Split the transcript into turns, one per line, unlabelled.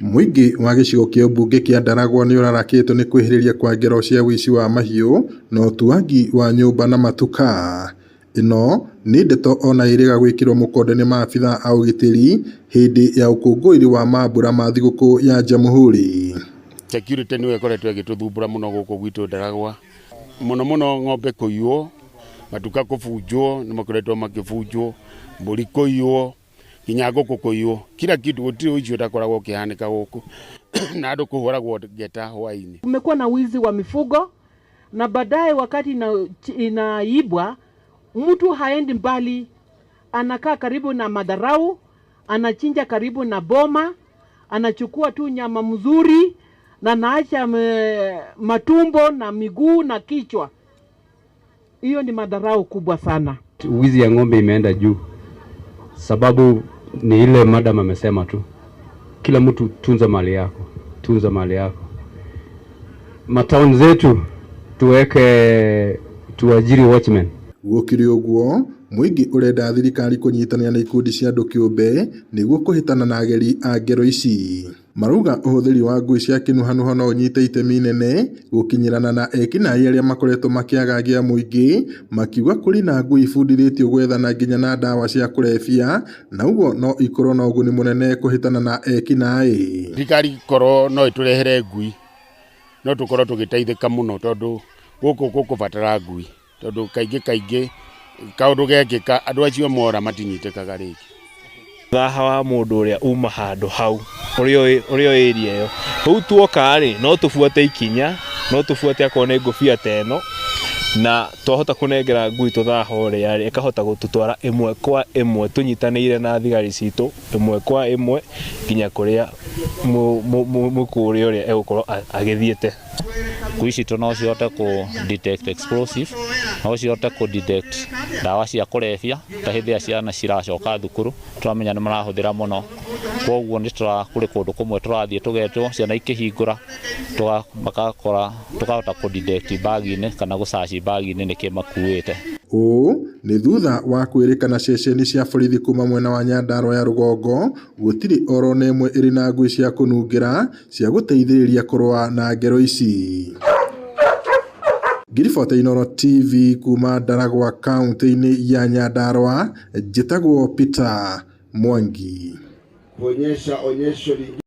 Mũingĩ wa gĩcigo kĩa ũmbunge kĩa Ndaragwa nĩũrarakĩtwo nĩ kwĩhĩrĩria kwa ngero cia ũici wa mahiũ na ũtuangi wa nyũmba na matuka. Ĩno nĩ ndeto ona ĩrĩga gwĩkĩrwo mũkonde nĩ maabithaa a ũgitĩri hĩndĩ ya ũkũngũĩri wa mambura ma thigũkũ ya Jamhuri.
Security nĩyo ĩkoretwo ĩgĩtũthumbũra mũno gũkũ gwitũ Ndaragwa, mũno mũno ng'ombe kũiywo, matuka kũbunjwo, nĩ makoretwo makĩbunjwo, mbũri kũiywo, nginya ngũkũ kũiywo, kila kitu, gũtirĩ ũici ũtakoragwo ũkĩhanĩka gũkũ na andũ kũhũragwo ngeta hwaĩ-inĩ.
Kumekuwa na wizi wa mifugo na baadaye wakati inaibwa mtu haendi mbali, anakaa karibu na madharau, anachinja karibu na boma, anachukua tu nyama mzuri na anaacha matumbo na miguu na kichwa. Hiyo ni madharau kubwa sana.
Wizi ya ng'ombe imeenda juu, sababu ni ile madam amesema tu, kila mtu tunza mali yako, tunza mali yako. Matauni zetu tuweke, tuajiri watchmen.
Gũkĩrĩ ũguo, mũingĩ ũrenda thirikari kũnyitanĩra na ikundi cia andũ kĩũmbe nĩguo kũhĩtana na ageri a ngero ici. Marauga ũhũthĩri wa ngui cia kĩnuhanuha no ũnyite itemi inene gũkinyĩrana na ekinaĩ arĩa makoretwo makĩagagia mũingĩ, makiuga kũrĩ na ngui ibundithĩtio gwethana nginya na ndawa cia kũrebia na ũguo no ikorwo na ũguni mũnene kũhĩtana na ekinaĩ.
Thirikari korwo no ĩtũrehere ngui no tũkorwo tũgĩteithĩka mũno tondũ gũkũ gũkũbatara ngui, tondũ kaingĩ kaingĩ kaũndũ gekĩka andũ acio mora matinyitĩkaga rĩngĩ.
Thaha wa mũndũ ũrĩa uma handũ hau ũrĩa area ĩyo rĩu tuoka rĩ, no tũbuate ikinya, no tũbuate akorwo nĩ ngũbia ta ĩno, na twahota kũnengera ngui tũthaha ũrĩa rĩ, ĩkahota gũtũtwara ĩmwe kwa ĩmwe tũnyitanĩire na thigari citũ ĩmwe kwa ĩmwe nginya kũrĩa mũkũrĩ ũrĩa egũkorwo agĩthiĩte.
Ngui citũ no cihote kũ detect explosive, no cihote kũ detect ndawa cia kũrebia ta hĩndĩ ĩrĩa ciana ciracoka thukuru tũramenya nĩ marahũthĩra mũno, koguo nĩ kũrĩ kũndũ kũmwe tũrathiĩ tũgetwo ciana ikĩhingũra makakora tũkahota kũ detect bag-inĩ kana gũ search bag-inĩ nĩkĩ makuĩte.
Ũũ nĩ thutha wa kwĩrĩkana ceceni cia borithi kuma mwena wa Nyandarua ya rũgongo gũtirĩ oro na ĩmwe ĩrĩ na ngui cia kũnungĩra cia gũteithĩrĩria kũrũa na ngero ici. Ngiribota Inooro TV kuma Ndaragwa kaunti-inĩ ya Nyandarua, njĩtagwo Peter Mwangi.
Kuonyesha onyesho lingine.